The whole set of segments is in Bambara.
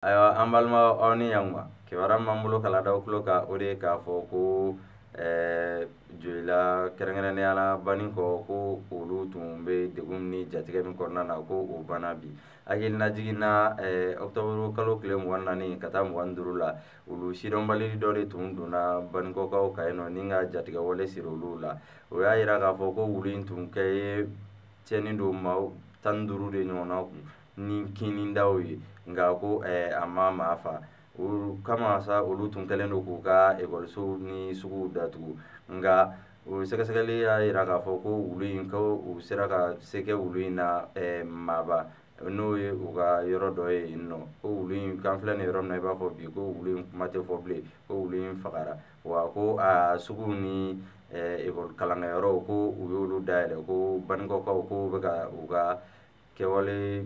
Ayiwa, an balimaw, aw ni yankuma. Kibaruya min b'an bolo k'a lada aw tulo kan, o de ye k'a fɔ ko Joyila, kɛrɛnkɛrɛnnenya la Banikɔ, ko olu tun bɛ degun ni jatigɛ min kɔnɔna na, ko o banna bi. Hakilinajigin na, octobre kalo tile 24 ka taa 25 la, olu sidɔnbali dɔ de tun donna Banikɔkaw kan yen nɔ ni ka jatigɛ wale siri olu la. O y'a yira k'a fɔ ko wulu in tun kɛ ye tiɲɛni don maaw 15 de ɲɔgɔnna kun ni kinnidaw ye, nka ko a ma maa fa. O kama sa, olu tun kɛlen don k'u ka ekɔlisow ni suguw datugu, nka o sɛgɛsɛgɛli y'a yira k'a fɔ ko wulu in, ko u sera ka se kɛ wulu in na Maaba, n'o ye u ka yɔrɔ dɔ ye yen nɔ. Ko wulu in kan filɛ nin yɔrɔ min na, i b'a fɔ bi ko wulu in kuma tɛ fɔ bilen, ko wulu in fagara. Wa ko a suguw ni ekɔli kalankɛyɔrɔw, ko u y'olu dayɛlɛ, ko Banikɔkaw ko bɛ ka u ka kɛwale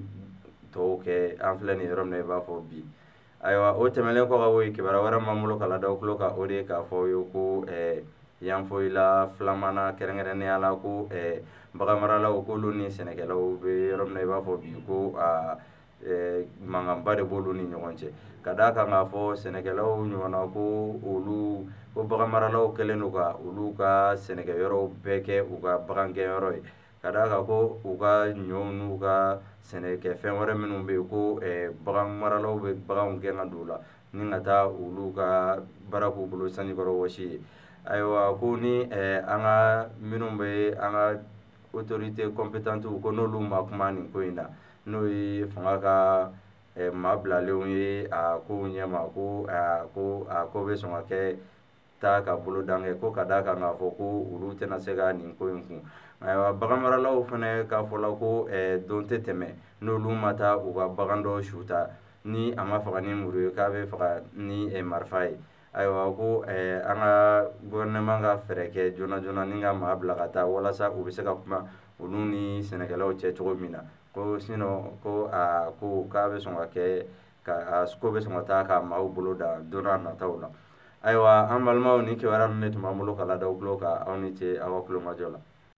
tɔw kɛ an filɛ nin yɔrɔ min na, i b'a fɔ bi. Ayiwa, o tɛmɛnen kɔ ka bɔ yen, kibaruya wɛrɛ m'an bolo k'a lada aw tulo kan, o de ye k'a fɔ aw ye ko Yanfolila filamana, kɛrɛnkɛrɛnnenya la ko baganmaralaw, k'olu ni sɛnɛkɛlaw bɛ yɔrɔ min na, i b'a fɔ bi ko mankanba de b'olu ni ɲɔgɔn cɛ, ka d'a kan k'a fɔ sɛnɛkɛlaw ɲɔgɔnna ko olu ko baganmaralaw kɛlen don ka olu ka sɛnɛkɛyɔrɔw bɛɛ kɛ u ka bagangɛnyɔrɔ ye, ka d'a kan ko u ka ɲɔw n'u ka sɛnɛkɛfɛn wɛrɛ minnu bɛ yen, ko baganmaralaw bɛ baganw gɛn ka don u la ni ka taa olu ka baara k'u bolo sanjikɔrɔ wɔsi ye. Ayiwa, ko ni an ka minnu bɛ an ka autorité compétente, ko n'olu ma kuma nin ko in na, n'o ye fanga ka maa bilalenw ye a kow ɲɛma, ko a ko bɛ sɔn ka kɛ taa ka bolo dan kɛ, ko ka d'a kan k'a fɔ ko olu tɛna se ka nin ko in kun. Ayiwa, baganmaralaw fana k'a fɔ la ko don tɛ tɛmɛ n'olu ma taa u ka bagan dɔ su ta, ni a ma faga ni muru ye, k'a bɛ faga ni marifa ye. Ayiwa, ko an ka gouvernement ka fɛɛrɛ kɛ joona joona ni ka maa bila ka taa walasa u bɛ se ka kuma olu ni sɛnɛkɛlaw cɛ cogo min na, ko sinon ko a ko k'a bɛ sɔn ka kɛ ka a ko bɛ sɔn ka taa ka maaw bolo da don n'a nataw la. Ayiwa, an balimaw, ni kibaruya ninnu de tun b'an bolo ka lada aw tulo kan. Aw ni ce aw ka tulomajɔ la.